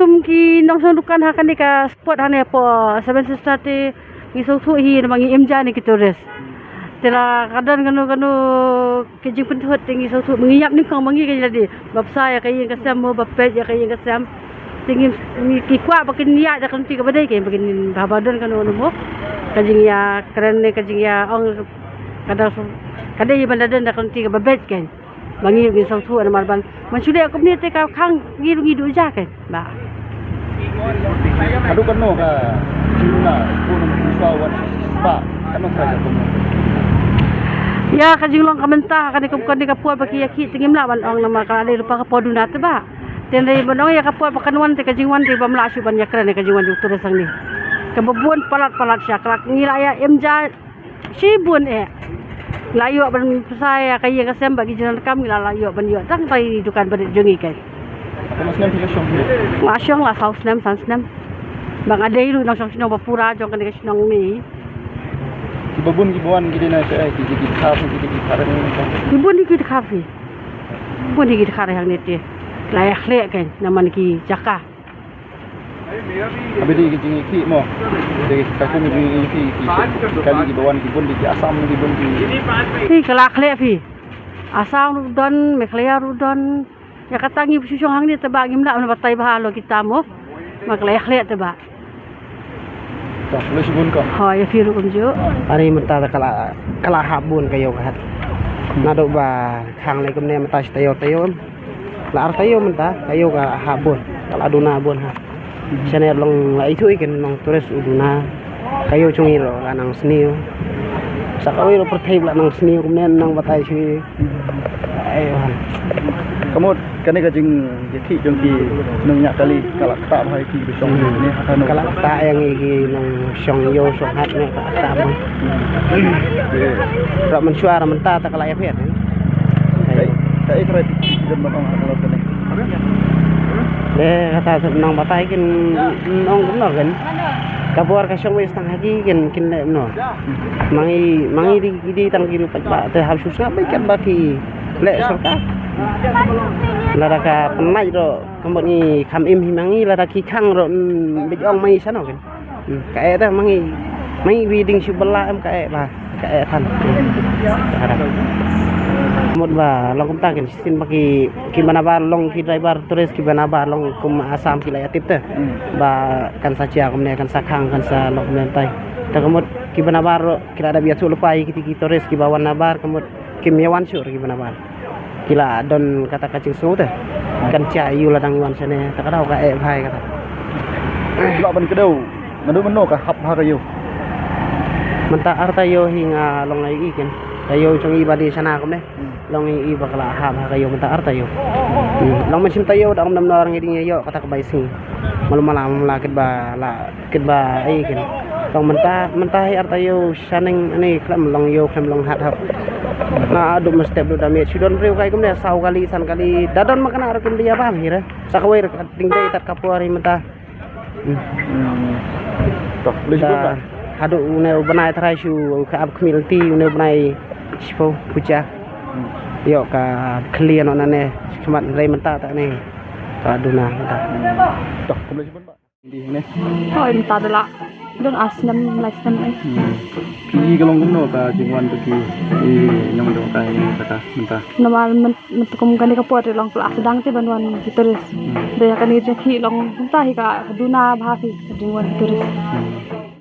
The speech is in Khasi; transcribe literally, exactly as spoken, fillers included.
kum ki nongshong dukan ha kane ka spot ha ne hapoh Seven Sister te ngi sngewthuh hi namar ngi im ja ne ki tourist. Te la ka don kano kano ki jingpynthut te ngi sngewthuh, ngi ïap nyngkong ma ngi ka ïa lade. Ba bsa ïa ka ïing ka sem mo, ba peit ïa ka ïing ka sem. Te ngi, ngi ki kwah ba kin ïaid da ka lynti kaba dei, kein ba kin, haba don kano kano mo ka jingïakren ne ka jingïa ong, ka dei, ka dei ban da don da ka lynti kaba beit, kein. Ba ngi ruh ngin sngewthuh namar ban, ban shu leh kumne te ka khang ngi ruh ngi duh ja, kein. Ba. Haduh katno ka jingduna, ko nang shuwa wan spah, katno ka jingduna? Ïa ka jinglong ka mynta, kane kum kane ka por ba ki ïa ki te ngim lah ban ong namar ka la dei lypa ka por duna te ba. Te hynrei ban ong ïa ka por ba kan wan te ka jingwan te bym lah shuh ban ïakren ïa ka jingwan jong u tourist hangne. Kaba bun palat palat sha ka la, ngi la ïa im ja shibun eh. La ïoh ban pynshai ïa ka ïing ka sem bad ki jingdonkam, ngi la, la ïoh ban ïoh tang tai dukan ba rit jong ngi, kein. Katno snem phi la shong? Nga shong la saw snem, san snem. Ba nga dei ruh nongshong shnong ba pura jong kane ka shnong ne. Kiba bun kiba wan ki dei na kaei, ki, ki, ki dkhar, ki, ki, ki dkhar ne. Ki bun ki dkhar hi. Bun ki dkhar hangne te. La ïa khleh, kein namar ki jaka. Haba dei ki jingïakhih mo. Dei ka kum jingïakhih ki, ki kali kiba wan ki bun dei ki Assam ki bun ki. Phi, ka la khleh phi. Assam ruh don, Meghalaya ruh don. Ïa kata ngi shu shong hangne te ba ngim lah ban batai bha ïa kita mo. Ma ka la ïa khleh te ba. Tah, khublei shibun ko. Hooid, ïa phi ruh kumjuh. Ani mynta te ka la, ka la hap bun ka ïew ka hat. Naduh ba khang lei kumne mynta shi taïew taïew. La ar taïew mynta ka ïew ka hap bun. Ka la duna bun ha. Shane long la ithuh i kin nong tourist u duna. Ka ïew jong ngi ruh ka nang sniew. Sa kawei ruh pyrthei ba la nang sniew kumne nang batai shuh. Ai, wan. Ka mut kane ka jingïakhih jong ki nongñiah kali ka la ktah bha ïa ki ba shong ne ha kano? Ka la ktah ïa ngi ki nongshong ïew shong hat ne ka la ktah bha. Te ruh mynshuwa ruh mynta te ka la ïapher. Kaei, kaei trai phi don ban ong ha kano kane? Te kata te nang batai kin ong kumno kin. Ka bor ka shong wei stang ha ki kin, kin leh kumno. Ma ngi, ma ngi dei, dei tang ki ruh paidbah te hap shu sngap beit katba ki leh sorkar. Lada ka pynlait ruh ka mut ngi kham im hi ma ngi, lada ki khang ruh, mm, beit ong ma ngi shano kin. Hmm, kaei te ma ngi, ma ngi bi ding shu bylla em kaei ba, kaei than. Hmm. Ka mut ba long kumta kin shisien ba ki, kiba nabar long ki driver tourist kiba nabar long kum Assam ki la ïatip te. Hmm. Ba kan sa jia kumne, kan sa khang, kan sa long kumne tai. Te ka mut kiba nabar ruh ki la dep ïathuh lypa ïa kiti ki tourist kiba wan nabar, ka mut kim ïa wan shuh ruh kiba nabar. Ki la don kata ka jingsngew te. Kan jia ïa u la dang wan shane, te ka daw kaei bha ïa kata. Lah ban kdew, naduh mynno ka hap ha ka ïew? Mynta ar taïew hi nga long ïa i kin. Ka ïew jong i ba dei shana kumne. Hmm. Long ïa i ba ka la hap ha ka ïew mynta ar taïew. Hmm. Long mynshem taïew da ong mynno ngi ding ïa ïoh kata ka bai sngi. Malu mala mala kit ba la Kit ba ei kin. Tang mynta, mynta hi ar taïew shaneng ani khlem long ïew khlem long hat hap. Nga duh mynstep duh da miet shu don briew kai kumne saw kali san kali. Da don ma kane ruh kin bia bam hi re. Sa kawei ruh ding dei tat ka por hi mynta. Hmm. Hmm. Tok, list Da ba. Haduh une u bnai trai shu ka ap khmih lynti une u bnai shiphew puja. Hmm. Ïoh ka khlieh noh nane khmat rei mynta ta ne. Ka duna mynta. Tok, list ba. Hooid, mynta da lah Don ar snem, lai snem eh. Hmm. Phi i ka long kumno ka jingwan jong ki, i nongdong ka, i ka mynta? Namar mynta kum kane ka por te long ka la sdang te ban wan ki tourist. Da ïa kane jong phi long kumta hi ka duna bha phi ka jingwan ki tourist.